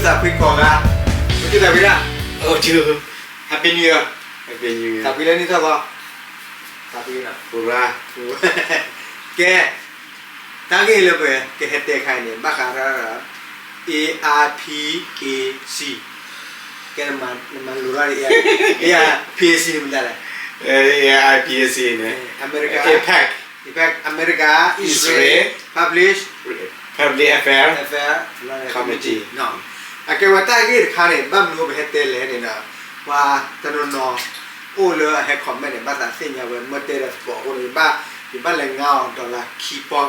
သးဖှံကိးဂၤ, ပတုၤသးဖှံဒၣ်, အိၣ်တုၤ, Happy New Year, Happy New Year, သးဖှံလၢနံၣ်ထီၣ်သီ, သးဖှံလီၤ, ပူၤရၢ်, ကဲ, တၢ်ဂ့ၢ်လၢပကဟဲတဲခါအံၤန့ၣ် ဘၣ်ဃးဒီး A I P A C, ကဲ, နမၤလိၤထီၣ် A I P A C န့ၣ်မတၤလဲၣ်, A I P A C န့ၣ် America, APEC, APEC, America, Israel, Israel, Public, Public Affairs, Affairs Committee, Committee. အကဲဝဲတၢ်ဂ့ၢ်တခါန့ၣ် ဘၣ်မနုၤပဟဲတဲလဲၣ်န့ၣ်ဒီး, ပှၤတနီၤနီၤ အိၣ်လၢအဟဲ comment န့ၣ် ဘၣ်သးသ့ၣ်ညါဝဲ မ့ၢ်တဲဒီးသကိးအဃိန့ၣ် ယဘၣ်, ယဘၣ်လဲၤငါအီၤ dollar ခံပီ,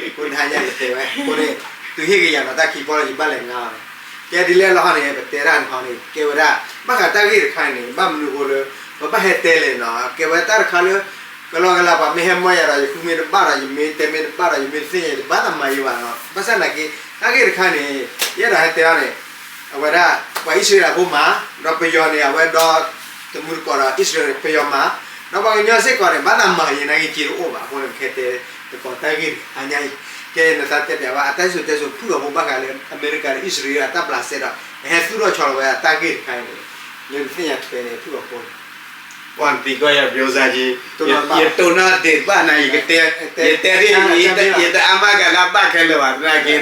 အဃိန့ၣ် ယကတဲဝဲအဃိန့ၣ်, သုဟ့ၣ်က့ၤယၤနီၤ တၢ်ခံပီလၢယဘၣ်လဲၤငါအီၤန့ၣ်, ကဲဒ်လဲၣ်လီၤဟီန့ၣ် ပတဲတၢ်န့ၣ်ဟီန့ၣ် ကဲဝဲဒၣ်, ဘၣ်ဃးတၢ်ဂ့ၢ်တခါအံၤန့ၣ် ဘၣ်မနုၤအဃိလၢ ပဘၣ်ဟဲတဲလဲၣ်နီၤ ကဲဝဲတၢ်တခါလၢ ကလီကလီ ပှၤမ့ၢ်ဟဲမီၢ်ယၤဒီး ယဃုမ့ၢ်တဘၣ်ဒီး ယမ့ၢ်တဲမ့ၢ်တဘၣ်ဒီး ယမ့ၢ်တသ့ၣ်ညါ ယတဘၣ်သးမၤယံၤဘၣ်နီၤ. ဘၣ်ဆၣ်နာ်က့ တၢ်ဂ့ၢ်တခါန့ၣ် ယအဲၣ်ဒိးဟဲတဲအီၤန့ၣ်, အဝဲဒၣ် ပှၤအံၣ်စရ့လးဖိမၤ, ဒီးပယီၤန့ၣ် အဝဲဒီတမူတကိးဒီး အံၣ်စရ့လး ပယီၤမၤ, ဒီးပှၤကညီစ့ၢ်ကီးန့ၣ် ဘၣ်သးမၤယံၤနာ်က့ က့တအိၣ်ဘၣ်အဃိန့ၣ် ပကဟဲတဲသကိးတၢ်ဂ့ၢ်တခါညါအံၤ, ကဲနသးတဲပျးဘၣ် အတၢ်စံၣ်စိၤတဲစိၤဖုၣ်ကိာ်ဖိဘၣ်ဃးလၢ အမဲရကၤဒီးအံၣ်စရ့လးအတၢ်ဘျးစဲဒီး အဟဲသူၣ်ထီၣ်ဆီလီၤဝဲအတၢ်ဂ့ၢ်တခါအံၤန့ၣ်, လၢနသ့ၣ်ညါထွဲန့ၣ် ဖုၣ်ကိာ်ဖိန့ၣ် ပှၤသံကွၢ်ယၤ ပြောစရာကြီး, ယတိၢ်နီၣ်ဒံးဘၣ်နၤ ယကတဲ, ယတဲဒ်အံၤ ယတအါမးကလၢဘၣ်ခဲလၢာ်ဘၣ် သနာ်က့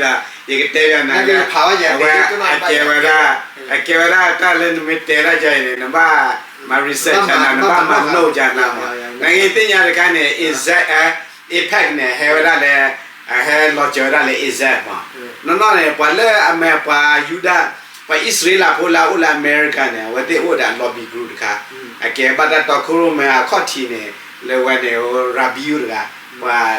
ဒီး ယကတဲယၤနၤလၢ အဝဲ အကဲဝဲဒၣ်, အကဲဝဲဒၣ်တၢ်လၢနမ့ၢ်တဲဒၣ်ယၤအံၤန့ၣ် နဘၣ်မၤ research နၤ နဘၣ်မၤလိၣ်ယၤနၤမး, နသ့ၣ်ညါတခါန့ၣ် APEC, APEC န့ၣ် ဟဲဝဲဒၣ်လၢ အဟဲလီၤစၢၤဝဲဒၣ်လၢ APEC မး, နီၢ်နီၢ်န့ၣ် ပှၤလၢအမ့ၢ်ပှၤယူဒၤ, ပှၤအံၣ်စရ့လးဖိလၢအအိၣ်လၢအမဲရကၤန့ၣ် အဝဲသ့ၣ်အိၣ်ဒီးအ lobby group တခါ, အကဲဘၣ်တၢ်တီခိၣ်ရိၣ်မဲအခီၣ်ထံးန့ၣ် လၢဝဲန့ၣ် Rabin တဂၤ, ပှၤ,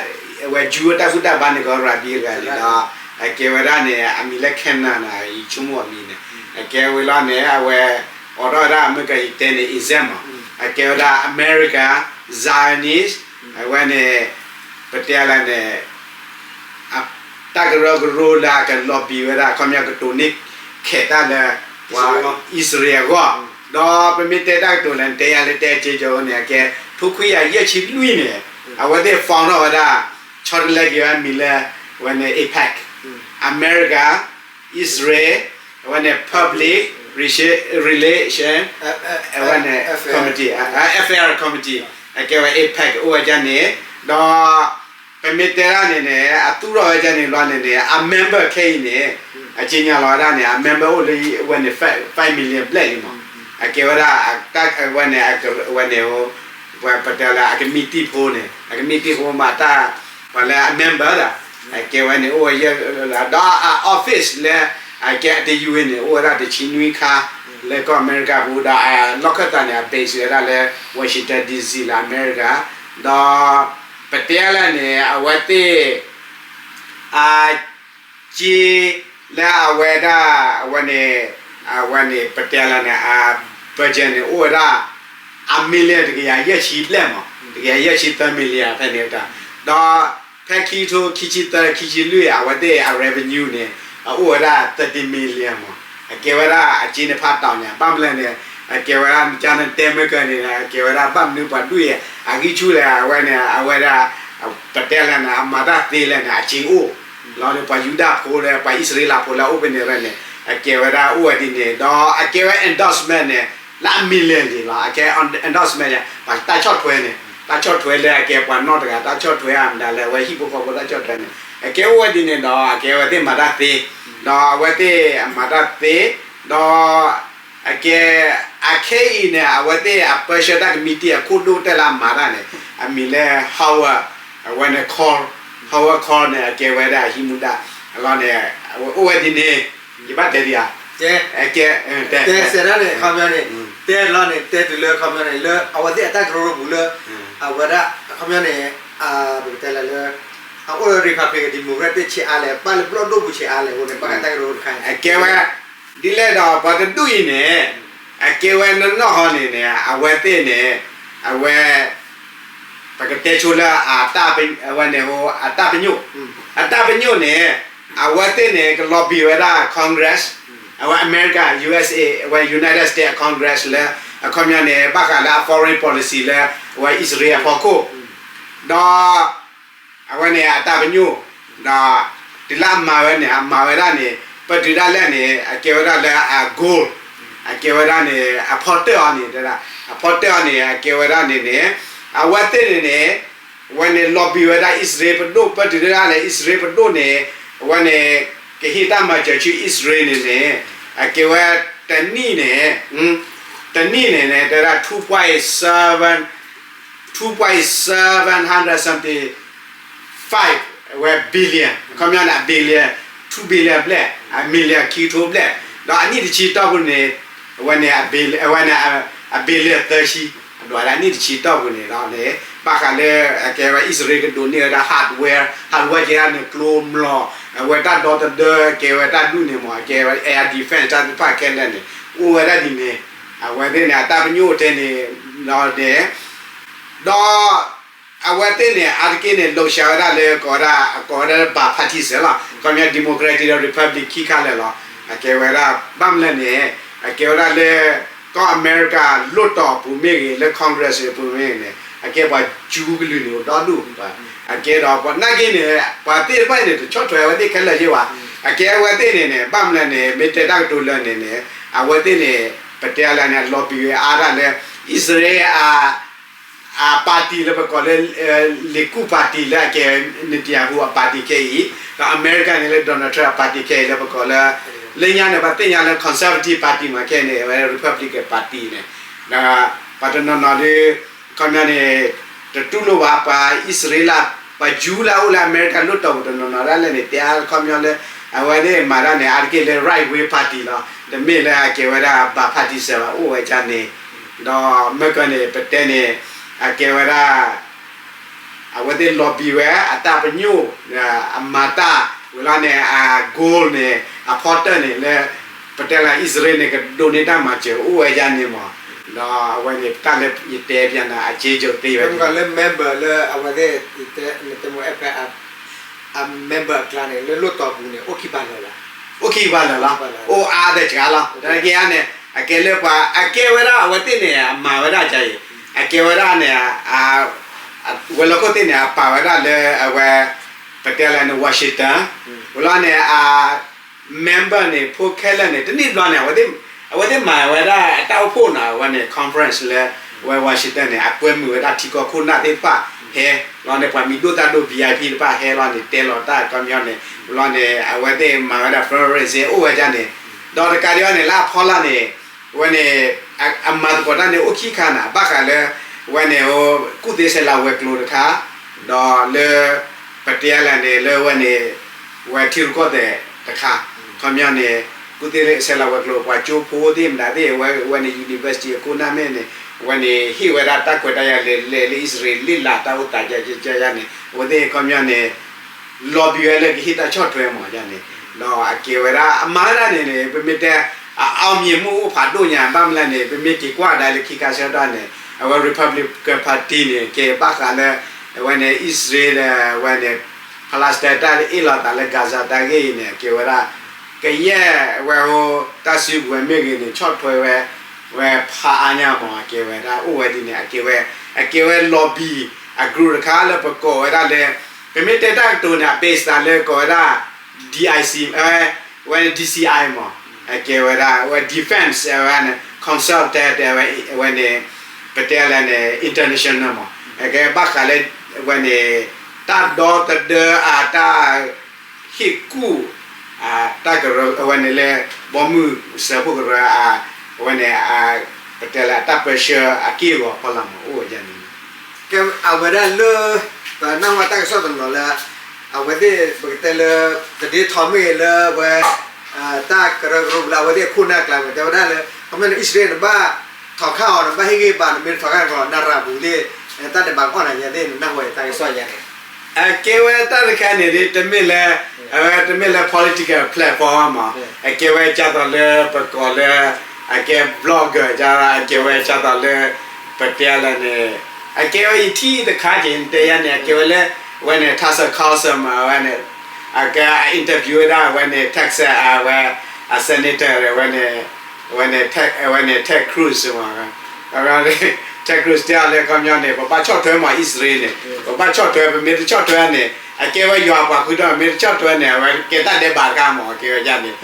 အဝဲ Jew တၢ်ဘူၣ်တၢ်ဘါန့ၣ်ကီး Rabin တဂၤန့ၣ်ဒီး, အကဲဝဲဒၣ်န့ၣ် အမံၤလၢ Canaan န့ၣ် ယဆိကမိၣ်အမံၤန့ၣ်, အကဲဝဲလီၤန့ၣ် အဝဲ အိးထီၣ်ဝဲဒၣ် အမ့ၢ်ကယတဲန့ၣ် APEC မး, အကဲဝဲဒၣ် America Zionist, အဝဲန့ၣ် ပတဲလၢန့ၣ် တၢ်ကရၢကရိလၢအက lobby ဝဲဒၣ် ခီပညီကတိၤန့ၢ်ခဲးတၢ်လၢ ပှၤအံၣ်စရ့လးအဂီၢ်, ဒီးပမ့ၢ်တဲတၢ်ကတိၤလၢ နတဲယၤလၢတဲက့ၤကီန့ၣ် အကဲ ထိခွံကယၤယဲၢ်ဆံလွံၢ်န့ၣ်, အဝဲသ့ၣ် form ထီၣ်ဝဲဒၣ် ဆီတလဲက့ၤဝဲမံၤလၢ ဝဲန့ၣ် APEC, America, Israel, အဝဲန့ၣ် Public Relation, အဝဲန့ၣ် Committee, Affairs Committee, အကဲဝဲ APEC အိၣ်ဝဲဒၣ်န့ၣ်, ဒီး ပမ့ၢ်တဲဒၣ်န့ၣ်န့ၣ် အသူၣ်ထီၣ်ဝဲဒၣ်န့ၣ်လီၤန့ၣ်န့ၣ် အ member ခဲအံၤန့ၣ် အက့ညါလီၤဝဲဒၣ်န့ၣ် အ member အိၣ်လၢဝဲန့ၣ် five million ဘျဲၣ်လံမး, အကဲဝဲဒၣ် ဝဲန့ၣ် ဝဲန့ၣ် ပတဲလၢအကမံးတံာ်ဖိန့ၣ် အကမံးတံာ်ဖိမးတၢ် ပှၤလၢအ member ဒီး အကဲဝဲန့ၣ်အိၣ်ဝဲယဲၢ်လၢ ဒီးအ office လၢ အကဲအတယုၢ်န့ၣ် အိၣ်ဝဲဒၣ်တဆံနွံခါ လၢကီၢ်အမဲရကၤပူၤ ဒီးအလီၢ်ခၢၣ်သးန့ၣ် အ base ဝဲဒၣ်လၢ Washington D C လၢအမဲရကၤ, ဒီး ပတဲလၢန့ၣ် အဝဲသ့ၣ် အ က့ လၢအဝဲဒၣ် အဝဲန့ၣ် အဝဲန့ၣ် ပတဲလၢန့ၣ် အ budget န့ၣ် အိၣ်ဝဲဒၣ် အ million တကယၤယဲၢ်ဆံဘျဲၣ်မး တကယၤယဲၢ်ဆံသၢ million ဖဲန့ၣ်တၢ်, ဒီး ဖဲခံကထိခံဆံသၢ ခံဆံလွံၢ် အဝဲသ့ၣ်အ revenue န့ၣ် အအိၣ်ဝဲဒၣ် thirty million မး, အကဲဝဲဒၣ်အက့န့ၣ်ဖးတီၤညါ ဘၣ်မနုၤလဲၣ်န့ၣ် အကဲဝဲဒၣ် ကန့ၣ်တဲမ့ၢ်ကန့ၣ် အကဲဝဲဒၣ်ဘၣ်မနုၤပှၤဒုးအဂံၢ်ဆူၣ်လဲၣ် အဝဲန့ၣ် အဝဲဒၣ် ပတဲလၢန့ၣ် အမၤတၢ်သ့လဲၣ်န့ၣ် အက့အိၣ် လီၤန့ၣ် ပှၤယူဒၤဖိလၢ ပှၤအံၣ်စရ့လးဖိလၢအအိၣ်ဖဲန့ၣ်န့ၣ် အကဲဝဲဒၣ်အိၣ်ဝဲဒ်န့ၣ် ဒီးအကဲဝဲ endorsement န့ၣ် လၢအ million လံလီၤ အကဲ endorsement န့ၣ် ပှၤတၢ်ဆီၣ်ထွဲန့ၣ် တၢ်ဆီၣ်ထွဲလၢအကဲပှၤနီၢ်တဂၤ တၢ်ဆီၣ်ထွဲအမတၤလၢအဝဲဟံၣ်ဖိဃီဖိတၢ်ဆီၣ်ထွဲန့ၣ် အကဲအိၣ်ဝဲဒ်န့ၣ်ဒီး အကဲဝဲသ့ၣ်မၤတၢ်သ့ ဒီးအဝဲသ့ၣ်အမၤတၢ်သ့ ဒီး အကဲ အခဲအံၤန့ၣ် အဝဲသ့ၣ်အပၢဆှၢတၢ်ကမံးတံာ်အခိၣ်ဒိၣ်ကတၢၢ်လၢအမၤတၢ်န့ၣ် အမံၤလၢ Howard အဝဲန့ၣ် Carl, Howard Carl န့ၣ် အကဲဝဲဒၣ်အဟံးမူဒါ အလီၢ်န့ၣ် အဝဲအိၣ်ဝဲဒ်န့ၣ် ယဘၣ်တဲဒံးဧါ ကဲ ကဲ တဲစဲးဒၣ်န့ၣ် ခီပညီန့ၣ် တဲလီၤန့ၣ် တဲတုၤလၢခီပညီန့ၣ် လၢအဝဲသ့ၣ်အတၢ်ကရၢကရိပူၤလၢ အဝဲဒၣ် ခီပညီန့ၣ် ပကတဲလၢလၢ အအိၣ်လၢ Republican Democratic ဆံးအါလဲၣ် ဘၣ်လၢဘျီၣ်ဒိၣ်ပူၤဆံးအါလဲၣ်အဃိန့ၣ် ဘၣ်ဃးတၢ်ကရၢကရိတခါန့ၣ် အကဲဝဲ ဒ်လဲၣ်ဒီးပှၤတဒူၣ်အံၤန့ၣ် အကဲဝဲနီၢ်နီၢ်ဟီန့ၣ်န့ၣ် အဝဲသ့ၣ်န့ၣ် အဝဲ ပကတဲဆိလၢ အဝဲန့ၣ် အတၢ်ပညိၣ် အတၢ်ပညိၣ်န့ၣ် အဝဲသ့ၣ်န့ၣ် က lobby ဝဲဒၣ် Congress အဝဲ America USA အဝဲ United States Congress လၢ အခီပညီန့ၣ် ဘၣ်ဃးလၢအ foreign policy လၢ အဝဲအံၣ်စရ့လးအဖီခိၣ် ဒီး အဝဲန့ၣ်အတၢ်ပညိၣ် ဒီး တုၤလၢအမၤဝဲန့ၣ် အမၤဝဲဒၣ်န့ၣ် ပၢၢ်တုၤဒၣ်လဲာ်န့ၣ် အကဲဝဲဒၣ်လၢအ goal, အကဲဝဲဒၣ်န့ၣ် အဖီတၢၢ်အီၤန့ၣ်, အဖီတၢၢ်အီၤန့ၣ် အကဲဝဲဒၣ်န့ၣ်န့ၣ်, အဝဲသ့ၣ်န့ၣ်န့ၣ် အဝဲန့ၣ် lobby ဝဲဒၣ်အံၣ်စရ့လးပဒိၣ်, ပၢၢ်တုၤဒၣ်လဲာ် အံၣ်စရ့လးပဒိၣ်န့ၣ် အဝဲန့ၣ် ကဟ့ၣ်တၢ်မၤစၢၤဆူအံၣ်စရ့လးန့ၣ်န့ၣ်, အကဲဝဲတနံၣ်န့ၣ်, တနံၣ်န့ၣ်န့ၣ် တဲဒၣ် two point seven, two point seven hundred seventy five ဝဲ billion, ခီပညီန့ၣ် အ billion, two billion ဘျဲၣ်, အ million ခံကထိဘျဲၣ်, ဒီးအနံၣ်တဆံတီၢ်ပူၤန့ၣ် အဝဲန့ၣ် အ billion, အဝဲန့ၣ် အ billion သၢဆံ, အဒိးဝဲဒၣ်နံၣ်တဆံတီၢ်ပူၤန့ၣ်လီၤန့ၣ်, ဘၣ်ဃးလၢ အကဲဝဲအံၣ်စရ့လးကဒိးန့ၢ်ဝဲဒၣ် hardware, hardware ကဲဒၣ်န့ၣ် ကျိမီၤ, အဝဲတၢ်ဒီသဒၢ ကဲဝဲတၢ်ဒူၣ်န့ၣ်မး, အကဲဝဲ air defense တၢ်သ့ၣ်တဖၣ်ခဲလၢာ်န့ၣ် အိၣ်ဝဲဒၣ်ဒ်န့ၣ်, အဝဲသ့ၣ်န့ၣ် အတၢ်ပညိၣ်အိၣ်ထဲန့ၣ်လီၤန့ၣ်, ဒီး အဝဲသ့ၣ်န့ၣ် အါတက့ၢ်န့ၣ် လှုပ်ရှားဝဲဒၣ်လၢ ကိးဝဲဒၣ် အကိးဝဲဒၣ် bipartisan လီၤ, ခီပညီ Democratic ဒီး Republican ခံခါလၢာ်လီၤ, အကဲဝဲဒၣ် ဘၣ်မနုၤလဲၣ်န့ၣ်, အကဲဝဲဒၣ်လၢ ကီၢ်အမဲရကၤလွှတ်တော်ပူၤမ့ၢ်ဂ့ၤ လၢ Congress ပူၤမ့ၢ်ဂ့ၤန့ၣ် အကဲပှၤကၠူကလုာ်န့ၣ် အိၣ်ဒီဒူၣ်, အကဲဒီးပှၤနာ်က့န့ၣ် ပှၤသ့ၣ်တဖၣ်န့ၣ် တဆီၣ်ထွဲအဝဲသ့ၣ်ခဲလၢာ်ယ့ၢ်ဘၣ်, အကဲအဝဲသ့ၣ်န့ၣ်န့ၣ် ဘၣ်မနုၤလဲၣ်န့ၣ် မ့ၢ်တဲတၢ်ကတိၤလၢန့ၣ်န့ၣ် အဝဲသ့ၣ်န့ၣ် ပတဲလၢန့ၣ် lobby ဝဲအါဒၣ်လၢ အံၣ်စရ့လး အ အ party လၢပကိးလၢ Likud party လၢအကဲ Netanyahu အ party ခဲအံၤ, ဒီးအမဲရကၤန့ၣ်လၢ Donald Trump အ party ခဲအံၤ လၢပကိးလၢ လၢညါန့ၣ် ပှၤသ့ၣ်ညါလၢ conservative party မး ခဲအံၤန့ၣ် အဝဲ Republican party န့ၣ်, ဒီးပှၤတနီၤနီၤဒီး ခီပညီန့ၣ် တတူၢ်လိာ်ဘၣ် ပှၤအံၣ်စရ့လး ပှၤကၠူလၢအအိၣ်လၢအမဲရကၤလွှတ်တော်ပူၤတနီၤနီၤဒၣ်လဲာ်န့ၣ် တဲအါခီပညီလၢ အဝဲသ့ၣ်မၤတၢ်န့ၣ် အါတက့ၢ်လၢ right wing party လီၤ, တမ့ၢ်လၢအကဲဝဲဒၣ် bipartisan ဘၣ် အိၣ်ဝဲဒၣ်န့ၣ်, ဒီးမ့ၢ်ကီးန့ၣ် ပတဲန့ၣ် အကဲဝဲဒၣ် အဝဲသ့ၣ် lobby ဝဲ အတၢ်ပညိၣ် အမၤတၢ်ဝံၤလီၤန့ၣ် အ goal န့ၣ် အဖီတၢၢ်န့ၣ်လၢ ပတဲလၢအံၣ်စရ့လးန့ၣ် ကဒိးန့ၢ်တၢ်မၤစၢၤအိၣ်ဝဲဒၣ်န့ၣ်မး, ဒီးအဝဲန့ၣ် တၢ်လၢယတဲပျးနၤ အက့ယိၤသ့ဝဲန့ၣ် လၢ member လၢအဝဲသ့ၣ် တဲမ့ၢ် အ member အကျါန့ၣ် လၢလွှတ်တော်ပူၤန့ၣ် အိၣ်ခံပၤလၢာ်လီၤ, အိၣ်ခံပၤလၢာ်လီၤ, အိၣ်အါဒီးစှၤလီၤ, တက့ၢ်န့ၣ် အကဲလၢပှၤ အကဲဝဲဒၣ်အဝဲသ့ၣ်န့ၣ် အမၤဝဲဒၣ်ကါအံၤ, အကဲဝဲဒၣ်န့ၣ် ဝဲၤလီၢ်ခိၣ်သ့ၣ်န့ၣ် အပာ်ဝဲဒၣ်လၢအဝဲ ပတဲလၢန့ၣ် Washington, ဝံၤလီၤန့ၣ် အ member န့ၣ် ဖိခဲလၢာ်န့ၣ် တနံၣ်တဘျီန့ၣ် အဝဲသ့ၣ်မၤဝဲဒၣ်အတၢ်အိၣ်ဖှိၣ်နီၤ အဝဲန့ၣ် conference လၢ ဝဲ Washington န့ၣ် အကွဲမုာ်ဝဲဒၣ်ထံကီၢ်ခိၣ်နၢ်သ့ၣ်တဖၣ် ဟဲလီၤန့ၣ် ပှၤမံၤဒိၣ်သၣ်ဒိၣ် VIP တဖၣ်ဟဲလီၤန့ၣ် တဲလီၤတၢ်ခီပညီန့ၣ် လီၤန့ၣ် အဝဲသ့ၣ်မၤဝဲဒၣ် fundraising အိၣ်ဝဲဒၣ်န့ၣ် ဒီးတကးဒံးဘၣ်န့ၣ် လၢအဖီလာ်န့ၣ် အဝဲန့ၣ် အမၤသကိးတၢ်န့ၣ် အိၣ်ခံခါန့ၣ် ဘၣ်ဃးလၢ အဝဲန့ၣ် ကူၣ်သ့ဆဲးလၤဝဲၤကျိၤတခါ ဒီးလၢ ပတဲလၢန့ၣ် လၢအဝဲန့ၣ် ဝဲထံရူၢ်ကီၢ်သဲးတခါ ခီပညီန့ၣ် ကူၣ်သ့ဆဲးလၤဝဲၤကျိၤ ပှၤကၠိဖိသ့ၣ်မတၤသ့ၣ် အဝဲန့ၣ် university အခိၣ်နၢ်မ့ၢ်န့ၣ် အဝဲန့ၣ် ဟ့ၣ်ဝဲဒၣ်တၢ်ခွဲးတၢ်ယာ်လဲၤလဲၤလၢအံၣ်စရ့လး လၢ်လၢ်တၢ်အိၣ်သးယါယါန့ၣ် အဝဲသ့ၣ်ခီပညီန့ၣ် lobby ဝဲလၢကဟ့ၣ်တၢ်ဆီၣ်ထွဲမးယါန့ၣ် ဒီးအကဲဝဲဒၣ် အမၤဝဲဒၣ်န့ၣ်န့ၣ် ပမ့ၢ်တဲ အ အောင်မြင်မှု အိၣ်ဖးဒိၣ်ညါ ဘၣ်မနုၤလဲၣ်န့ၣ် ပမ့ၢ်က့ၤကွၢ်ဒၣ်လၢခံခါဆၢကတီၢ်န့ၣ် အဝဲ Republican Party န့ၣ် ကဲဘၣ်ဃးလၢ အဝဲန့ၣ် အံၣ်စရ့လး အဝဲန့ၣ် Palestine တၢ်အ့ၣ်လိာ်သးလၢ Gaza တၢ်ဂ့ၢ်အံၤန့ၣ် အကဲဝဲဒၣ် ကယဲၢ်ဝဲဟိ တၢ်စုကဝဲၤမ့ၢ်ဂ့ၤန့ၣ် ဆီၣ်ထွဲဝဲ ဝဲဖးအါညါမး အကဲဝဲဒၣ် အိၣ်ဝဲဒ်န့ၣ် အကဲဝဲ အကဲဝဲ lobby အ group တခါလၢပကိးဝဲဒၣ်လၢ ပမ့ၢ်တဲတၢ်ကတိၤန့ၣ် အ base သးလၢကိးဝဲဒၣ် DIC ဝဲ DCI မး အကဲဝဲဒၣ် အဝဲ defense အဝဲန့ၣ် consultant အဝဲန့ၣ် ပတဲလၢန့ၣ် international မး အကဲဘၣ်ဃးလၢ အဝဲန့ၣ် တၢ်ဒီသဒၢအတၢ် ဟ့ၣ်ကူၣ် တၢ်ကရၢ အဝဲန့ၣ်လၢ ဘီမုၢ်စၢဖှိၣ်ကရၢ အဝဲန့ၣ် ပတဲလၢအတၢ်ပၢဆှၢအက့ၢ်အဂီၤဖီလာ်မး အိၣ်ဝဲဒ်န့ၣ် ကဲအဝဲဒၣ်လၢ ပနၢ်ဟူတၢ်ကစီၣ်တနီၤလၢ အဝဲသ့ၣ်ပကတဲလၢ သဒ့ထီမ့ၢ်ဂ့ၤလၢဝဲ တၢ်ကရၢကရိပူၤလၢအဝဲသ့ၣ်အခိၣ်နၢ်ကျါမ့ၢ် တဲဝဲဒၣ်လၢ ခီမ့ၢ်န့ၣ် အံၣ်စရ့လးန့ၣ် နဘၣ်ထီၣ်ခါအီၤ နဘၣ်ဟ့ၣ်ဂံၢ်ဘါ နမ့ၢ်တထီၣ်ခါန့ၣ် နရၤပူၤသ့ၣ် တၢ်ဒဲးဘးကအီၣ်နၤယဲသ့ၣ် နနၢ်ဟူတၢ်ကစီၣ်ယဲန့ၣ် အကဲဝဲတၢ်တခါန့ၣ် တမ့ၢ်လၢ အဝဲတမ့ၢ်လၢ political platform မး အကဲဝဲကၢ်သိးလၢပကိးလၢ အကဲ blogger ကၢ် အကဲဝဲကၢ်သိးလၢ ပတဲလၢန့ၣ် အကဲဝဲယထံၣ်တခါက့ၤ နတဲယါန့ၣ် အကဲဝဲလၢ အဝဲန့ၣ် Tucker Carlson မး အဝဲန့ၣ် အကဲ interview ဝဲဒၣ် အဝဲန့ၣ် Texas အဝဲ အ senator အဝဲန့ၣ် အဝဲန့ၣ် Ted Cruz မး Ted Cruz တဲအီၤလၢခီပညီန့ၣ် ပဘၣ်ဆီၣ်ထွဲမး အံၣ်စရ့လးန့ၣ် ပဘၣ်ဆီၣ်ထွဲ ပမ့ၢ်တဆီၣ်ထွဲန့ၣ် အကဲဝဲယွၤပှၤဃုထၢ မ့ၢ်တဆီၣ်ထွဲန့ၣ် အဝဲကဲတၢ်ဒဲးဘးတခါမး အကဲဝဲဒ်န့ၣ်, ဒီး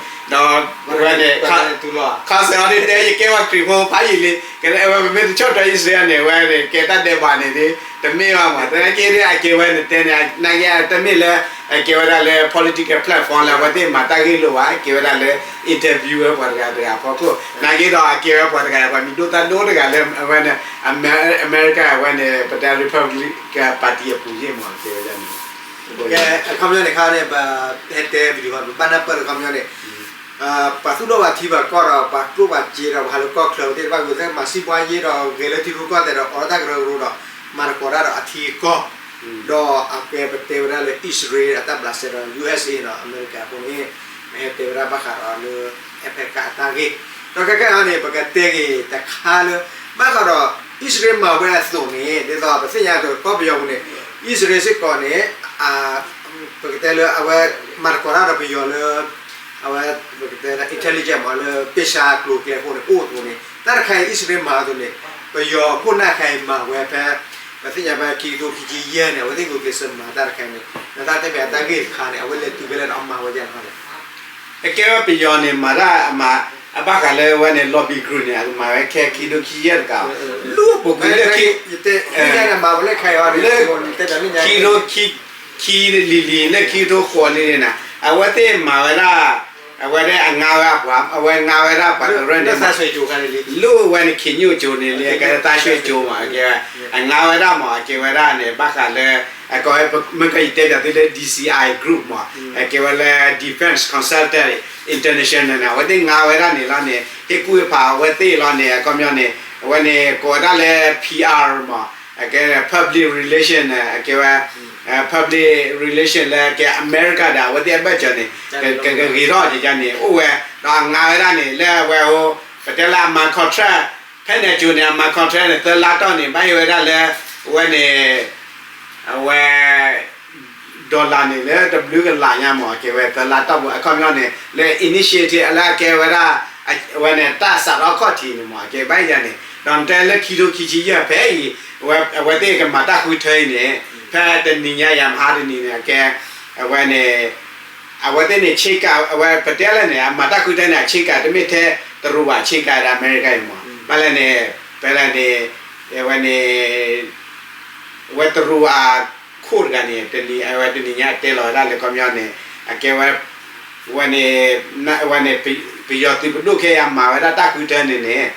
ဝဲန့ၣ် ခီစၢၤအီၤဒ်တဲ ယကဲဝဲခရံာ်ဖိဖးယံာ်လံ ကဲဝဲ မ့ၢ်တဆီၣ်ထွဲအံၣ်စရ့လးန့ၣ် ဝဲန့ၣ် ကဲတၢ်ဒဲးဘးန့ၣ်ဒ် တမ့ၢ်ဘၣ်မး သနာ်က့ဒ် အကဲဝဲန့ၣ်တဲန့ၣ် နာ်က့တမ့ၢ်လၢ အကဲဝဲဒၣ်လၢ political platform လၢအဝဲသ့ၣ်မၤတၢ်ဂ့ၢ်လိာ်ဘၣ် ကဲဝဲဒၣ်လၢ interview ဝဲပှၤတဂၤတဂၤအဖီခိၣ် နာ်က့ဒီးအကဲဝဲပှၤတဂၤ ပှၤမံၤဒိၣ်သၣ်ဒိၣ်တဂၤလၢအဝဲန့ၣ် အမဲရကၤ အဝဲန့ၣ် ပတဲ Republican Party အပူၤယ့ၢ်မး ကဲဝဲဒ်န့ၣ် ကဲ အခီပညီန့ၣ်ခါန့ၣ် ပဟဲတဲ video ပဘၣ်နၢ်ပၢၢ်လၢအခီပညီန့ၣ် ပှၤသူၣ်ဒိၣ်ဘၣ်ထံဘၣ်ကီၢ်ဒီး ပှၤကျိၣ်ပှၤစ့ဒီး ပှၤဟးလၢကီၢ်ချၢသ့ၣ်တဖၣ် ဂုာ်သဲမၤစံၣ်ပှၤယ့ၢ်ဒီးဂဲၤလၢထံရူၢ်ကီၢ်သဲးဒီး အိးထီၣ်တၢ်ကရၢကရိဒီး မၤသကိးတၢ်ဒီးအထံအကီၢ် ဒီးအကဲပတဲဝဲဒၣ်လၢ အံၣ်စရ့လးအတၢ်ဘျးစဲဒီး ယူၢ်အ့ၣ်စ့ၣ် ဒီးအမဲရကၤအဃိန့ၣ် ပဟဲတဲဝဲဒၣ်ဘၣ်ဃးဒီးလၢ Africa အတၢ်ဂ့ၢ် ဒီးခဲကနံၣ်အံၤန့ၣ် ပကတဲက့ၤတခါလၢ ဘၣ်ဃးဒီး အံၣ်စရ့လးမၤဝဲအသိးန့ၣ် ဒ်သိးပသ့ၣ်ညါအသိး ကီၢ်ပယီၤပူၤန့ၣ် အံၣ်စရ့လးစ့ၢ်ကီးန့ၣ် ပကတဲလၢအဝဲ မၤသကိးတၢ်ဒီးပယီၤလၢ အဝဲ ပကတဲလၢ intelligence မး လၢပ့ၢ်ဆါကျိၤကျဲအဃိန့ၣ် အိၣ်အသိးန့ၣ် တၢ်တခါအံၤ အံၣ်စရ့လးမၤအသိးန့ၣ် ပယီၤခိၣ်နၢ်ခဲအံၤမၤဝဲဖဲ ပသ့ၣ်ညါဖဲခံကထိခံဆံယဲၢ်န့ၣ် အဝဲသ့ၣ်ဂုာ်ကျဲးစၢးမၤတၢ်တခါန့ၣ် နတၢ်တဲဖဲအတၢ်ဂ့ၢ်တခါန့ၣ် အဝဲလဲၤတုၤဖဲလဲၣ်ဒီးအမၤဝဲဒ်လဲၣ်န့ၣ် အကဲဝဲပယီၤန့ၣ် မၤတၢ်အမၤ အဘၣ်ဃးလၢဝဲန့ၣ် lobby group န့ၣ် အမၤဝဲခဲခံကထိခံဆံယဲၢ်တကး လၢအိၣ်ပူၤကွံာ်လၢ လၢ ခံကထိခံ ခံလံၤလံၤ လၢခံကထိဃိးလံၤလံၤန့ၣ် အဝဲသ့ၣ်မၤဝဲဒၣ် အဝဲဒၣ်အငါဝဲဒၣ်ပှၤ အဝဲငါဝဲဒၣ်ပှၤကရၢန့ၣ် လၢဝဲန့ၣ် ခ့ညိၣ်ကၠိန့ၣ် လၢကဲသးရွှ့ကၠိမး အကဲဝဲ အငါဝဲဒၣ်မး အကဲဝဲဒၣ်န့ၣ် ဘၣ်ဃးလၢ အကဲဝဲ မ့ၢ်ကယတဲပၠးသုလၢ D C I group မး အကဲဝဲလၢ Defense Consultant International န့ၣ် အဝဲသ့ၣ်ငါဝဲဒၣ်န့ၣ်လီၤန့ၣ် ဟ့ၣ်ကူၣ်ဟ့ၣ်ဖးအဝဲသ့ၣ်လီၤန့ၣ် အခီပညီန့ၣ် အဝဲန့ၣ် ကိးဝဲဒၣ်လၢ P R မး အကဲ public relation န့ၣ် အကဲဝဲ public relation လၢကဲအမဲရကၤဒီး အဝဲသ့ၣ်အဘၢၣ်စၢၤန့ၣ် ကဂ့ၤထီၣ်ကန့ၣ် အိၣ်ဝဲ ဒီးအငါဝဲဒၣ်န့ၣ် လၢအဝဲ ပတဲလၢအမၤ contract ဖဲန့ၣ်အကၠိန့ၣ် အမၤ contract န့ၣ် သၢလါတီၢ်န့ၣ် ဘၣ်ဟ့ၣ်ဝဲဒၣ်လၢ အဝဲန့ၣ် အဝဲ dollar န့ၣ် လၢတဘျုးကလးညါမး အကဲဝဲသၢလါတီၢ်ပူၤ အခီပညီန့ၣ် လၢ initiative လၢအကဲဝဲဒၣ် အဝဲန့ၣ် တၢ်စးထီၣ်ခီၣ်ထံးန့ၣ်မး အကဲဘၣ်ယၤန့ၣ် ဒီးနတဲလၢခံကထိခံဆံယဲၢ်ဖဲအံၤ အဝဲသ့ၣ်ကမၤတၢ်ဃုထၢအံၤန့ၣ် ဖဲတနံၤညါယၤ မဟါတနံၤန့ၣ် အကဲ အဝဲန့ၣ် အဝဲသ့ၣ်န့ၣ် ဆ့ကၤ အဝဲပတဲလၢန့ၣ် အမၤတၢ်ဃုထၢန့ၣ် အဆ့ကၤတမ့ၢ်ထဲတရူးဘၣ် ဆ့ကၤဒီးအမဲရကၤအံၤမး ဘၣ်လဲၣ်န့ၣ် ဖဲလဲၣ်န့ၣ် အဝဲန့ၣ် အဝဲတရူးအခိၣ်တဂၤန့ၣ် တနံၤ အဝဲတနံၤညါတဲလီၤဝဲဒၣ်လၢခီပညီန့ၣ် အကဲဝဲ ဝဲန့ၣ် ဝဲန့ၣ် ပယီၤသုးပဒိၣ်ခဲအံၤအမၤဝဲဒၣ်တၢ်ဃုထၢန့ၣ်န့ၣ်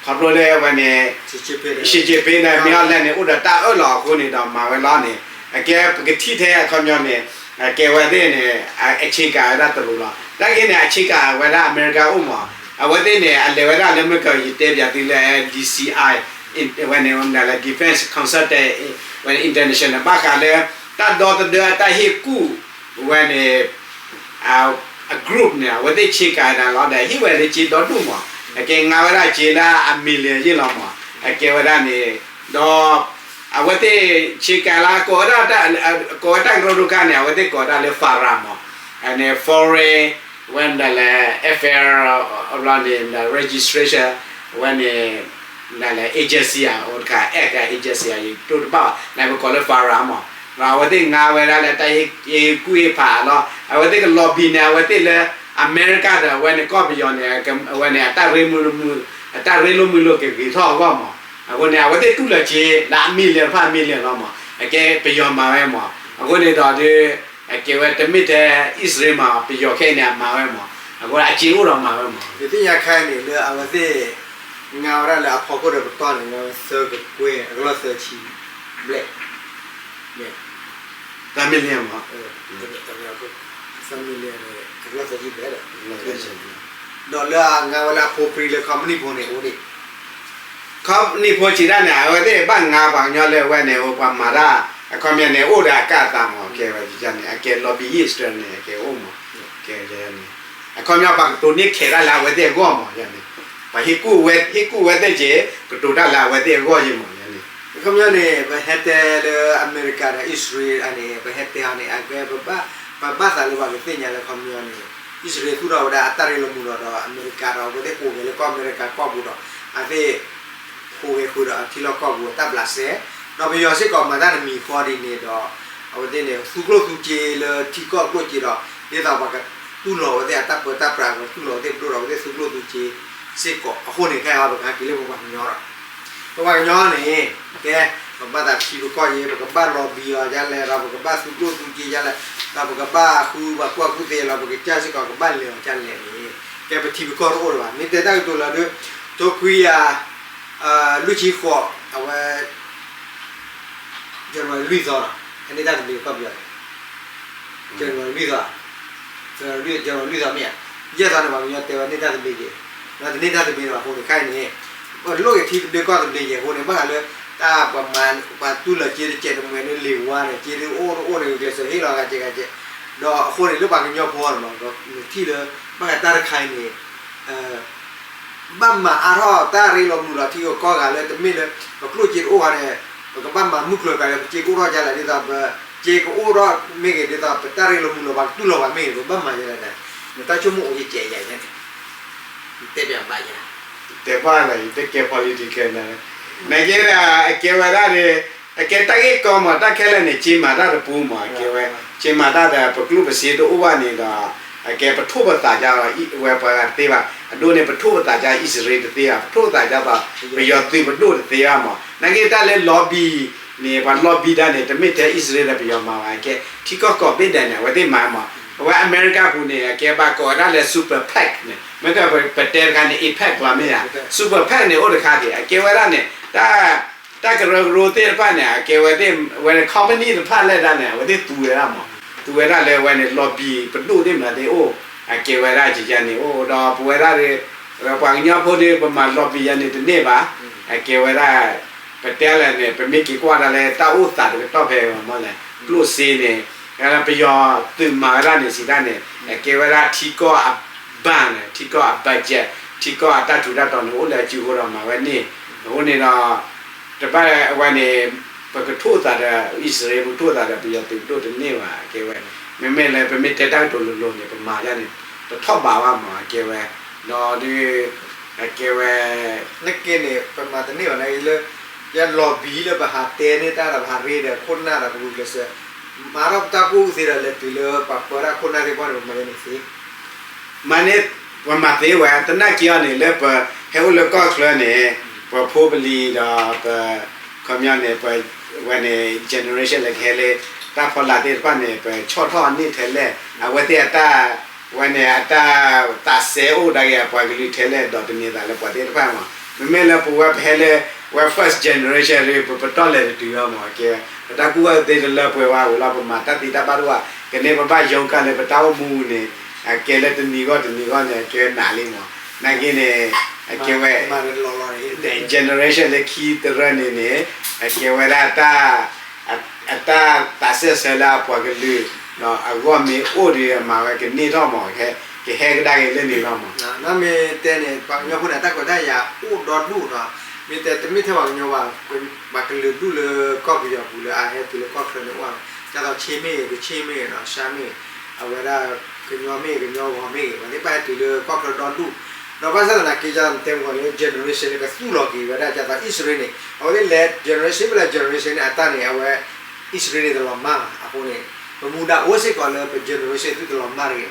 ခီဖျိလၢဝဲန့ၣ် ရှီကျင့်ဖျင် န့ၣ် မ့ၢ်အီၤလဲၣ်န့ၣ် အိၣ်ဒီးတၢ်အၢၣ်လီၤအဃိန့ၣ်ဒီးမၤဝဲလီၤန့ၣ် အကဲပကထံၣ်ထဲအခီပညီန့ၣ် အကဲဝဲသ့ၣ်န့ၣ် အဆ့ကၤဝဲဒၣ်တရူးလီၤ. တၢ်ဂ့ၢ်န့ၣ် အဆ့ကၤဝဲဒၣ်အမဲရကၤအိၣ်မး အဝဲသ့ၣ်န့ၣ် အလဲၤဝဲဒၣ်လၢမ့ၢ်ကယတဲပၠးသုလၢ D C I ဝဲန့ၣ် ဝဲဒၣ်လၢ Defense Consultant ဝဲန့ၣ် International ဘၣ်ဃးလၢ တၢ်ဒီသဒၢတၢ်ဟ့ၣ်ကူၣ် ဝဲန့ၣ် အ group န့ၣ် အဝဲသ့ၣ်ဆ့ကၤဒၣ်လီၤဒီး ဟ့ၣ်ဝဲလၢစ့ဒီဒူၣ်မး အကဲငါဝဲဒၣ်စ့လၢအ million ယ့ၢ်လီၤမး အကဲဝဲဒၣ်န့ၣ် ဒီး အဝဲသ့ၣ်ဆ့ကၤလၢ ကိးဝဲဒၣ် ကိးဝဲတၢ်ကရၢကရိခါန့ၣ် အဝဲသ့ၣ်ကိးဝဲဒၣ်လၢ FARA မး န့ၣ် Foreign ဝဲဒၣ်လၢ Affairs ဘျီန့ၣ် registration ဝဲန့ၣ် ဒၣ်လဲာ် agency ဧါ အိၣ်တခါ act ဧါ agency ဧါ ယတိၢ်တဘၣ်ဘၣ် န့ၣ်ပကိးလၢ FARA မး အဝဲသ့ၣ်ငါဝဲဒၣ်လၢတၢ်ဟ့ၣ်ကူၣ်ဟ့ၣ်ဖးလီၤ အဝဲသ့ၣ်က lobby န့ၣ် အဝဲသ့ၣ်လၢ အမဲရကၤဒီး အဝဲန့ၣ်ကီၢ်ပယီၤန့ၣ် အဝဲန့ၣ် အတၢ်ရ့လိာ်မုာ်လိာ်ကဂ့ၤထီၣ်အဂီၢ်မး အဃိန့ၣ် အဝဲသ့ၣ်တူၢ်လီၤစ့လၢအ million တဖၣ် million လီၤမး အကဲပယီၤမၤဝဲမး အဃိန့ၣ်ဒီး အကဲဝဲတမ့ၢ်ထဲအံၣ်စရ့လးမၤ ပယီၤခဲအံၤန့ၣ် အမၤဝဲမး အဃိအစ့အိၣ်ဒီးမၤဝဲမး ယသ့ၣ်ညါခဲအံၤန့ၣ် လၢအဝဲသ့ၣ် ငါဝဲဒၣ်လၢအဖီခိၣ်ဒီးပတီၢ်န့ၣ် ငါဝဲသၢကကွဲၢ် အကလီၢ်သၢဆံဘျဲၣ် သၢ million မး သၢ million န့ၣ် အကလီၢ်သၢဆံဘျဲၣ်ဒီး ဒီးလၢအငါဝဲလၢအဖိပြံလၢ company ဖိန့ၣ် အိၣ်ဒံး company ဖိစံးဒၣ်န့ၣ် အဝဲသ့ၣ်ဘၣ်ငါပှၤကညီလၢအဝဲန့ၣ် ပှၤမၤတၢ် အခီပညီန့ၣ် အိၣ်ဒီးအကၢ်အသးမး ကဲဝဲန့ၣ် အကဲ lobbyist န့ၣ် အကဲအိၣ်မး ကဲန့ၣ် အခီပညီပှၤကတိၤန့ၢ်ခဲးတၢ်လၢအဝဲသ့ၣ်အဂီၢ်မး ယန့ၣ် ပှၤဟ့ၣ်ကူၣ်ဝဲ ဟ့ၣ်ကူၣ်ဝဲသ့ၣ်က့ၤ ကတိၤတၢ်လၢအဝဲသ့ၣ်အဂီၢ်ယမး ယန့ၣ် အခီပညီန့ၣ် ပဟဲတဲလၢအမဲရကၤဒီးအံၣ်စရ့လးန့ၣ် ပဟဲတဲအီၤန့ၣ် အကဲ ပဘၣ်သးလၢပှၤကသ့ၣ်ညါလၢအခီပညီန့ၣ် အံၣ်စရ့လးသူၣ်ထီၣ်ဝဲဒၣ်အတၢ်ရ့လိာ်မုာ်ဒီး ဒီးအမဲရကၤဒီး အဝဲသ့ၣ်ဟူးဂဲၤလၢကီၢ်အမဲရကၤကီၢ်ပူၤဒီး အဝဲသ့ၣ် ဟူးဂဲၤဃုာ်ဒီးအထံလီၢ်ကီၢ်ပူၤအတၢ်ဘျးစဲ ဒီးပယီၤစ့ၢ်ကီးမၤတၢ်တမံၤဃီဒ်န့ၣ်ဒီး အဝဲသ့ၣ်န့ၣ် သူကျိၣ်သူစ့လၢထံကီၢ်ကျိၣ်စ့ဒီး ဒ်သိးပှၤကတူၢ်လိာ်ဝဲသ့ၣ်အတၢ်ပၢတၢ်ပြး ပှၤကတူၢ်လိာ်ဝဲသ့ၣ်ပဒိၣ်ဒီး အဝဲသ့ၣ်သူကျိၣ်သူစ့စ့ၢ်ကီးအဃိန့ၣ် ခဲအံၤပကဟဲက့ၤလၢပပှၤကညီဒီး ပပှၤကညီန့ၣ် ကဲ ပဘၣ်သးထံပကီၢ်ယဲ ပကဘၣ်လီၤဘံအီၤဒ်လဲၣ်ဒီး ပကဘၣ်သူကျိၣ်သူစ့ဒ်လဲၣ် ဒီးပကဘၣ်ဃုပှၤကူၣ်ဘၣ်ကူၣ်သ့လီၤ ပကစၢ်စ့ၢ်ကီး ကဘၣ်လဲၤအီၤဒ်လဲၣ်န့ၣ် ကဲပထံပကီၢ်တအိၣ်လၢၤဘၣ် မ့ၢ်တဲတၢ်ကတိၤလၢဒုး ထိခွံယၤ လွံၢ်ဆံဃိး အဝဲ January လွံၢ်သီဒီး အန့ၢ်တၢ်သဘျ့ကီၢ်ပယီၤန့ၣ် January လွံၢ်သီ January လွံၢ်သီမ့ၢ်ဧါ ယဲၢ်သီန့ၣ် ပှၤကညီတဲဝဲန့ၢ်တၢ်သဘျ့က့ၤ ဒီးတန့ၢ်တၢ်သဘျ့ဒီးအဃိန့ၣ် ခဲအံၤန့ၣ် ပလိၣ်က့ၤထံသဘျ့ကီၢ်သဘျ့က့ၤအဃိန့ၣ် ဘၣ်ဃးလၢ တၢ်ပှၤမၤ ပှၤတူၢ်လီၤက့တကဲးတမှဲၤန့ၣ် လံာ်ဝါန့ၣ် က့ဒုးအိၣ်တအိၣ်န့ၣ် ဂုာ်ကျဲးစၢးဟ့ၣ်လီၤဂၤကဲဂၤကဲ ဒီးအဃိန့ၣ် လၢပှၤကညီဖိန့ၣ်မး နထံၣ်လၢ ဘၣ်ဃးတၢ်တခါအံၤန့ၣ် ဘၣ်မၤအါထီၣ်တၢ်ရ့လိာ်မုာ်လိာ်ထံဂုၤကီၢ်ဂၤလၢတမ့ၢ်လၢ ပကျိၣ်စ့တအိၣ်ဘၣ်န့ၣ် ပကဘၣ်မၤမုၢ်ကျိၤကၤလၢပစ့ကအိၣ်ထီၣ်ဒ်လဲၣ် ဒ်သိးပ စ့ကအိၣ်ထီၣ်မ့ၢ်ဂ့ၤ ဒ်သိးပတၢ်ရ့လိာ်မုာ်လိာ်ပှၤကတူၢ်လိာ်ပှၤမ့ၢ်ဂ့ၤ ပဘၣ်မၤဒ်လဲၣ်န့ၣ် နတၢ်ဆိကမိၣ်အိၣ်ကဲကဲယၤန့ၣ် နတဲဘၣ်ယၤ တဲဘၣ်လၢယတကဲ political န့ၣ် နကဲဒၣ် အကဲဝဲဒၣ်န့ၣ် အကဲတၢ်ဂ့ၢ်ကီမး တၢ်ခဲလၢာ်န့ၣ် က့မၤတၢ်တပူၤမး အကဲဝဲ က့မၤတၢ်ဒီး ပကျိၣ်ပစ့တအိၣ်ဘၣ်န့ၣ်ဒီး အကဲပထိၣ်ပသးကါ ဝဲပှၤဂၤတသ့ဘၣ် အဒိန့ၣ် ပထိၣ်ပသးကါအံၣ်စရ့လးတသ့ဘၣ် ပထိၣ်ပသးကါဒီး ပယီၤသုးပဒိၣ်တသ့ဘၣ်မး နကဲတၢ်လၢ lobby န့ၣ် ပှၤ lobby တၢ်န့ၣ် တမ့ၢ်ထဲအံၣ်စရ့လးဒီးပယီၤမၤဘၣ် အကဲထံကီၢ်ကိးဘ့ၣ်ဒဲးန့ၣ် အဝဲသ့ၣ်မၤမး အဝဲအမဲရကၤပူၤန့ၣ် အကဲဘၣ်ကိးဝဲဒၣ်လၢ super PAC န့ၣ် မ့ၢ်ကပတဲတခါန့ၣ် AIPAC လီၤမ့ၢ်ဧါ super PAC န့ၣ် အိၣ်တခါဒံး အကဲဝဲဒၣ်န့ၣ် တၢ် တၢ်ကရၢကရိသ့ၣ်တဖၣ်န့ၣ် အကဲဝဲသ့ၣ် ဝဲန့ၣ် company တဖၣ်လဲၣ်ဒၣ်န့ၣ် အဝဲသ့ၣ်သူဝဲဒၣ်မး သူဝဲဒၣ်လၢဝဲန့ၣ် lobby ပဒိၣ်သ့ၣ်မနုၤသ့ၣ်အိၣ် အကဲဝဲဒၣ်ယယၤန့ၣ်အိၣ်ဒီးပဝဲဒၣ် ပှၤကညီဖိဒီး ပမၤ lobby ယၤန့ၣ်တန့ၢ်ဘၣ် အကဲဝဲဒၣ် ပတဲလဲၣ်န့ၣ် ပမ့ၢ်က့ၤကွၢ်ဒၣ်လၢတၢ်အိၣ်သးတကတီၢ်ဖဲမ့ၢ်လဲၣ် ကျိၣ်စ့န့ၣ် ပယီၤသုးမၤဝဲဒၣ်န့ၣ်စံးဒၣ်န့ၣ် အကဲဝဲဒၣ်ထံကီၢ်အ ဘဏ်န့ၣ် ထံကီၢ်အ budget ထံကီၢ်အတၢ်ထူးတၢ်တီၤန့ၣ် အိၣ်လၢအစုဖိဒီးမၤဝဲန့ၣ် အဃိန့ၣ်ဒီး တဘၣ်အဝဲန့ၣ် ပကထိၣ်သးဒီးအံၣ်စရ့လး ပကထိၣ်သးဒီးပယီၤသုးဒိၣ်တန့ၢ်ဘၣ် အကဲဝဲ မ့မ့ၢ်လၢပမ့ၢ်တဲတၢ်ကတိၤလိၤလိၤန့ၣ် ပမၤဒ်န့ၣ် တထီၣ်ဘးဘၣ်မး အကဲဝဲ ဒီးဒုး အကဲဝဲ နကဲန့ၣ် ပမၤတန့ၢ်ဘၣ်န့ၣ်လၢ ယ lobby လၢပဟးတဲန့ၢ်တၢ်ဒီးပဟးရ့ဒီးခိၣ်နၢ်ဒီးပဂုာ်ကျဲးစၢး မၤထီၣ်ပတၢ်ကူၣ်သ့ဒီးလဲၤတုၤလၢပှၤပၢတၢ်ခိၣ်နၢ်သ့ၣ်တဖၣ်န့ၣ် ပမၤန့ၢ်သ့ မၤန့ၢ် ပမၤသ့ဝဲ သနာ်က့အီၤန့ၣ် လၢပဟဲအိၣ်လၢကီၢ်ချၢန့ၣ် ပဖိပလံၤဒီးပ ခီပညီန့ၣ် ပဝဲန့ၣ် generation လၢကဟဲလၢ တၢ်ဖီလာ်သ့ၣ်တဖၣ်န့ၣ် ပဆီၣ်ထီၣ်န့ၢ်ထဲလဲၣ် အဝဲသ့ၣ်အတၢ် ဝဲန့ၣ် အတၢ်သးစဲအိၣ်ဒၣ်က့ၤအပှၤကလုာ်ထဲလဲၣ် ဒီးတန့ၢ်သးလၢပှၤသ့ၣ်တဖၣ်မး မ့မ့ၢ်လၢပဝဲပဟဲလၢ ဝဲ first generation ဒီး ပပတီၢ်လဲၤတတုၤအီၤမး ကဲ ပတၢ်ကူၣ်ဘၣ်သ့တလၢပှဲၤဘၣ်ဝံၤလီၤ ပမၤတၢ်သ့တၢ်ဘၣ်တအိၣ်ဘၣ် ကန့ၣ်ပဘၣ်ယီကၢ်လၢပတၢ်အိၣ်မူန့ၣ် အကဲလၢတနံၤဂီၢ်တနံၤဂီၢ်န့ၣ် အကဲနးလံမး နာ်က့န့ၣ် အကဲဝဲ generation လၢခံတရၢန့ၣ်န့ၣ် အကဲဝဲဒၣ် အတၢ်သးစဲဆၢလၢအပှၤကလုာ် အဂီၢ်မ့ၢ်အိၣ်ဒီးအမၤဝဲကန့ၢ်ထီၣ်မး ကဟဲကဒါက့ၤလၢန့ၣ်လီၤမး မ့ၢ်တဲန့ၣ် ပှၤကညီဖိန့ၣ် တၢ်ခွဲးတၢ်ယာ်အိၣ်ဒီဒူၣ်နီၤ မ့ၢ်တဲတမ့ၢ်ထဲပှၤကညီဘၣ် ပှၤကလုာ်ဒူၣ်လၢကီၢ်ပယီၤပူၤလၢအဟဲတုၤလၢကီၢ်ချၢန့ၣ်အိၣ် ဒ်သိး ချင်း မ့ၢ်ဂ့ၤ ကချ့ၣ် မ့ၢ်ဂ့ၤနီၤ ရှမ်း မ့ၢ်ဂ့ၤ အဝဲဒၣ် ကညီ မ့ၢ်ဂ့ၤ ကညီဂီၤ မ့ၢ်ဂ့ၤ ပှၤသ့ၣ်တဖၣ်ဟဲတုၤလၢကီၢ်ချၢဒီဒူၣ် ဒီးဘၣ်ဆၣ်သနာ်က့ ဒ်သိးနတဲမုၢ်ဂီၤန့ၣ် generation လၢကသူၣ်လီၤက့ၤဝဲဒၣ် ဒ်သိး အံၣ်စရ့လးန့ၣ် အဝဲသ့ၣ်လဲၤ generation ဖဲလဲၣ် generation န့ၣ် အတၢ်န့ၣ် အဝဲ အံၣ်စရ့လးန့ၣ်တလီၤမၢ်ဘၣ် အဃိန့ၣ် ပမူဒါအိၣ်စ့ၢ်ကီးလၢပ generation သုတလီၤမၢ်တဂ့ၤနီၤ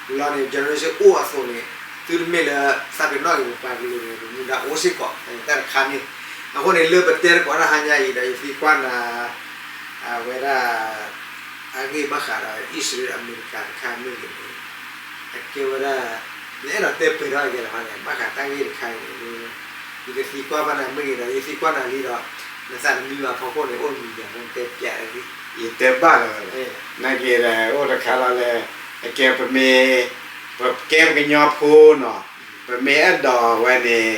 လီၤန့ၣ် generation အိၣ်အသိးန့ၣ် သုတမ့ၢ်လၢ သးပ့ၤနီၣ်က့ၤပပှၤကလုာ်န့ၣ် ပမူဒါအိၣ်စ့ၢ်ကီး တၢ်တခါန့ၣ် အဃိန့ၣ် လၢပတဲတကိးတၢ်ဟါညါအံၤဒီး ယသံကွၢ်နၤ အဝဲဒၣ် အဂ့ၢ်ဘၣ်ဃးဒီး အံၣ်စရ့လး အမဲရကၤတခါမ့ၢ်ဂ့ၤန့ၣ် အကဲဝဲဒၣ် နအဲၣ်ဒိးတဲပှဲၤထီၣ်ကဲလၢၤဘၣ်န့ၣ် ဘၣ်ဃးတၢ်ဂ့ၢ်တခါအံၤန့ၣ် ယကသံကွၢ်ဘၣ်နၤမ့ၢ်ဂ့ၤဒီး ယသံကွၢ်နၤလံဒီး နသးတမံဘၣ်ဖီခိၣ်န့ၣ် အိၣ်မံၤဒၣ်ဖိတဲပျးလၢ ယတဲဘၣ်လီၤ နာ်က့ဒီး အိၣ်တခါလီၤလၢ အကဲပမ့ၢ် ပကဲပကညီဖိနီၤ ပမ့ၢ်အဲၣ်ဒိးဝဲန့ၣ်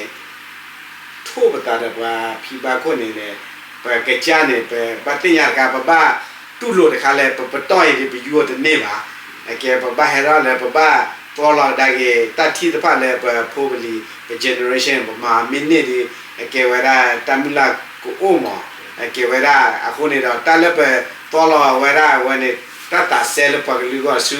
ထိၣ်ပသးဒီးပှၤဖံးဘၣ်ခိၣ်န့ၣ်န့ၣ် ပကစၢ်န့ၣ် ပဘၣ်သ့ၣ်ညါတခါ ပဘၣ်တူၢ်လိာ်တခါလၢ ပပတီၢ်အံၤဒီး ပယူၤအီၤတန့ၢ်ဘၣ်. အကဲ ပဘၣ်ဟဲထီၣ်လၢ ပဘၣ်သီလီၤကဒါက့ၤ တၢ်ထံၣ်တဖၣ်လၢပဖိပလံၤ ပ generation ပမၤမ့ၢ်န့ၢ်ဒီး အကဲဝဲဒၣ်တၢ်မုၢ်လၢ်ကအိၣ်မး. အကဲဝဲဒၣ် အဃိန့ၣ်ဒီး တၢ်လၢပသီလီၤဝဲဒၣ်ဝဲန့ၣ် တၢ်သးစဲလၢပှၤကလုာ်အဂီၢ်ဆူ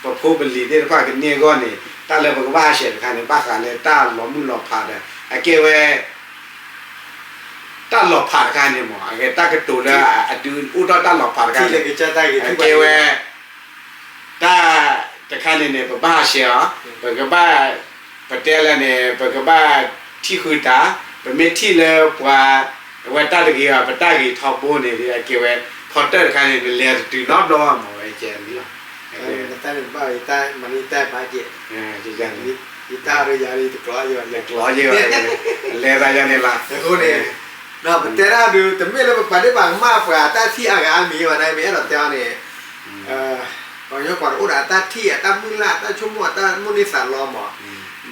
ပဖိပလံၤသ့ၣ်တဖၣ်ကန့ၢ်အဂီၢ်န့ၣ် တၢ်လၢပကဘၣ်ဟးဆှဲးတခါန့ၣ် ဘၣ်ဃးလၢတၢ်လီၤမုၢ်လီၤဖးဒီး အကဲဝဲ တၢ်လီၤဖးတခါန့ၣ်မ့ၢ် အဂ့ၢ်တၢ်ကတိၤလၢအဒုးအိၣ်ထီၣ်တၢ်လီၤဖးတခါန့ၣ် အကဲဝဲ တၢ်တခါန့ၣ်န့ၣ် ပဘၣ်ဟးဆှဲးအီၤ, ပကဘၣ် ပတဲလၢန့ၣ် ပကဘၣ်ထံၣ်ဃုာ်တၢ်, ပမ့ၢ်ထံၣ်လၢပှၤ အဝဲတၢ်တဂ့ၤဘၣ် ပတၢ်ဂ့ၤထီဘိန့ၣ် အကဲဝဲ ဖီတၢၢ်တခါန့ၣ် နလဲၤတတုၤနီတဘျီဘၣ်မ့ၢ်ဝဲကဲန့ၣ်လီၤ. တၢ်န့ၣ်ဘၣ်ယတၢ်မၤန့ၢ်တၢ်ဘၣ်ကဲ, ယတၢ်အရယၤတကျိးယၤ ကျိးယၤ လဲၤသးယၤန့ၣ်လီၤ. အဃိန့ၣ် ဒီးပတဲဒၣ်ဒုး တမ့ၢ်လၢပပာ်ဒ့ၣ်ပာ်ကမၣ်ပှၤတၢ်ထံၣ်အါဂၤအါမံၤဘၣ်န့ၣ် မ့ၢ်အဲၣ်ဒိးတဲအီၤန့ၣ် ပှၤကညီကွၢ်တအိၣ်ဒီးအတၢ်ထံၣ် အတၢ်မုၢ်လၢ် အတၢ်ဆိကမိၣ် အတၢ်မိၣ်န့ၢ်သးလီမး,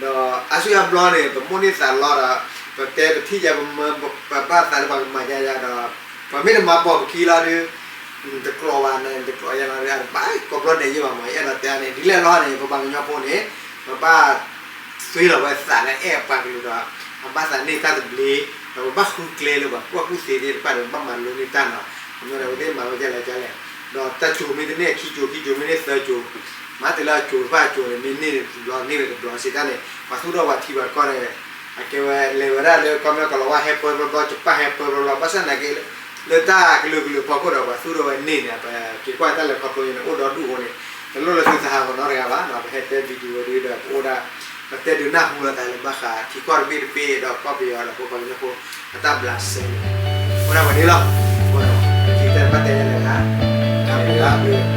ဒီးအါစုအါဘျီန့ၣ် ပမိၣ်န့ၢ်သးလီဒီး ပတဲပထံၣ်ယၤ ပမၢပဘၣ်သးလၢပှၤကမၤယၤယၤဒီး ပှၤမ့ၢ်တမၤပိာ်ပခံလီၤဒုး တကျိးဘၣ်န့ၣ် တကျိးယၤလီၤဒုး အတဘၣ်ကိးဘျီဒဲးယဲၢ်ဘၣ်မး ယအဲၣ်ဒိးတဲန့ၣ် ဒ်လဲၣ်လီၤန့ၣ် ပပှၤကညီဖိန့ၣ် ပဘၣ် သွေးလီၤဝဲသးလၢအဲၣ်ပှၤကလုာ်ဒီး အဘၣ်သးန့ၢ်တၢ်သဘျ့, ဒီးပဘၣ်ဃုကျဲလၢပှၤကူၣ်ဘၣ်ကူၣ်သ့သ့ၣ်တဖၣ်ဒီး ပဘၣ်မၤလိန့ၢ်တၢ်နီၤ, အမ့ၢ်ဒီးပသ့ၣ်မၤဝဲဒ်လဲၣ်ဒ်လဲၣ်, ဒီးတၢ်စိၤမ့ၢ်တန့ၢ်ခံစိၤ ခံစိၤမ့ၢ်န့ၢ်သၢစိၤ, မၤတုၤလၢအစိၤတဖၣ်အစိၤန့ၣ် မ့ၢ်န့ၢ်တဘျီစံးတၢ်န့ၣ် ပှၤသူၣ်ထီၣ်ပှၤထံပှၤကီၢ်န့ၣ် အကဲဝဲလဲၤဝဲဒၣ်လၢကီၢ်မ့ၢ်ကီၢ်လီၤဝါဟဲပၢဘျီဘျီ ကပၣ်ဟဲပၢဘျီဘျီ ဘၣ်ဆၣ်သနာ်က့ လၢတၢ်ကလုာ်ကလုာ်ဖီခိၣ်ဒီး ပှၤသူၣ်ထီၣ်ဝဲန့ၢ်န့ၣ် ပက့ၤကွၢ်တၢ်လၢခီဖျိန့ၣ် အိၣ်ဒီဒူၣ်အဃိန့ၣ် တလိၣ်လၢသုသဟးဂီၤနီတဂၤဘၣ်နီၤ, ပဟဲတဲ video ဝဲဒၣ်ဒီး ပအိၣ်ဒၣ် ပတဲဒုးနၢ်ဟူလိာ်သးလၢဘၣ်ဃးထံကီၢ်တဘ့ၣ်တဘ့ၣ်ဒီးကီၢ်ပယီၤဒီး ပပှၤကညီဖိ အတၢ်ဘျးစဲန့ၣ် အိၣ်ဒၣ်ဝဲန့ၣ်လီၤ. အဃိန့ၣ် ထံၣ်တၢ်ဘၣ်တဲယဲလဲၣ်ဂၤ တၢ်ဘျုးလၢ